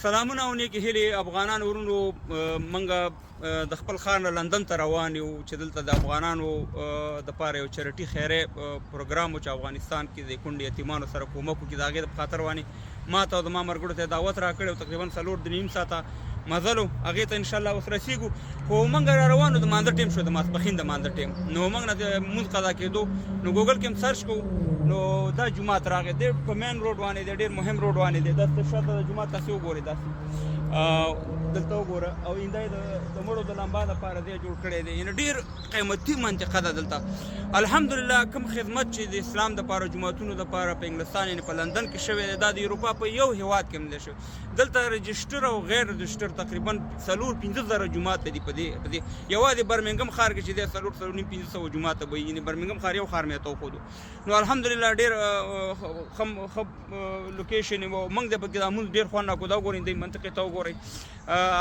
سلامونه او نیکې هیلې افغانانو ورونو. موږ د خپل ښار نه لندن ته روان یو چې دلته د افغانانو د پاره یو charity خیره پروګرام و چې افغانستان کې د کونډې یتیمانو سره کومک وکړي. د هغې په خاطر باندې ما ته او زما ملګرو ته دعوت راکړی او تقریبا 4.5 ساعته مزل و. هغې ته انشاءالله اوس رسېږو، خو موږ را روانو د مانځه ټیم شو، د ماسپښین د مانځه ټیم، نو موږ نه د لمونځ قضا کېدو، نو ګوګل کې هم search کوو، نو دا جومات راغی. دی په main road باندې دی، ډېر مهم روډ باندې دی. داسې شاته د جومات تاسې وګورئ، داسې دلته وګوره، او اینده یې د مړو د لمبا دپاره ځای جوړ کړی دی. یعنې ډېر قیمتي منطقه ده. دلته الحمدلله کوم خدمت چې د اسلام دپاره، جوماتونو دپاره په انګلستان، یعنې په لندن کې شوی دی، دا د اروپا په یو هیواد کې هم دی شوی. دلته register او غیر register تقریبا 4-5 زره جومات دي. په دې یوازې برمنګم ښار کې چې دی څلور، څلور نیم، 500 جومات به، یعنې برمنګم ښار یو ښار مې ته وښودو. نو الحمدلله ډېر ښه location و. موږ د پکې د مونځ ډېر خوند راکړو. دا وګورئ، دې منطقې ته وګورئ.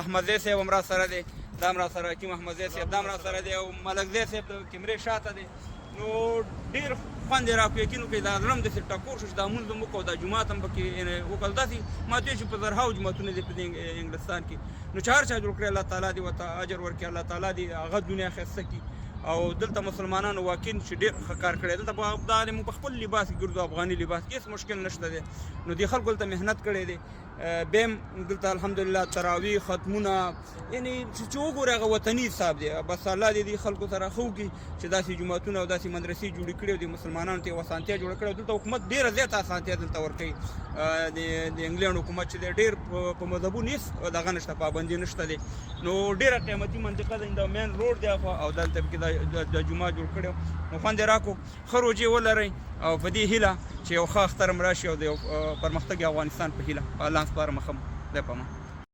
احمدزی صاحب هم را سره دی، دا هم را سره حکیم احمدزی صاحب دا هم را سره دی، او ملکزی صاحب د کیمرې شاته دی. نو ډېر خوند یې راکړو. یقین وکړئ، دا زړه هم داسې ټکور شو چې دا مونځ هم وکړو، دا جومات هم پکې یعنې وکړ. داسې ما ته چې په زرهاو جوماتونه دي په دې انګلستان کې، نو چې هر چا جوړ کړی، الله تعالی دې ورته اجر ورکړي، الله تعالی دې هغه دنیا ښایسته کړي. او دلته مسلمانانو واقعا چې ډېر ښه کار کړی. دلته دا موږ په خپل لباس کې ګرځو، افغاني لباس کې، هېڅ مشکل نشته دی. نو دې خلکو دلته محنت کړی دی. بیا هم دلته الحمدلله تراویح، ختمونه، یعنې چې وګورې هغه وطني حساب دی. بس الله دې دې خلکو سره ښه وکړي چې داسې جوماتونه او داسې مدرسې جوړې کړي او د مسلمانانو ته یو اسانتیا جوړه کړې. او دلته حکومت ډېره زیاته اسانتیا دلته ورکوي. د انګلینډ حکومت چې دی، ډېر په مذهبونو هېڅ دغه نشته، پابندي نشته دی. نو ډېره قیمتي منطقه ده، دا main road دی او دلته پکې د جومات جوړ کړی. نو خوند یې راکړو. ښه روژې ولرئ او په دې هیله چې یو ښه اختر هم راشي او د یو پرمختګ افغانستان په هیله په الله سپارم. ښه خدای په امان.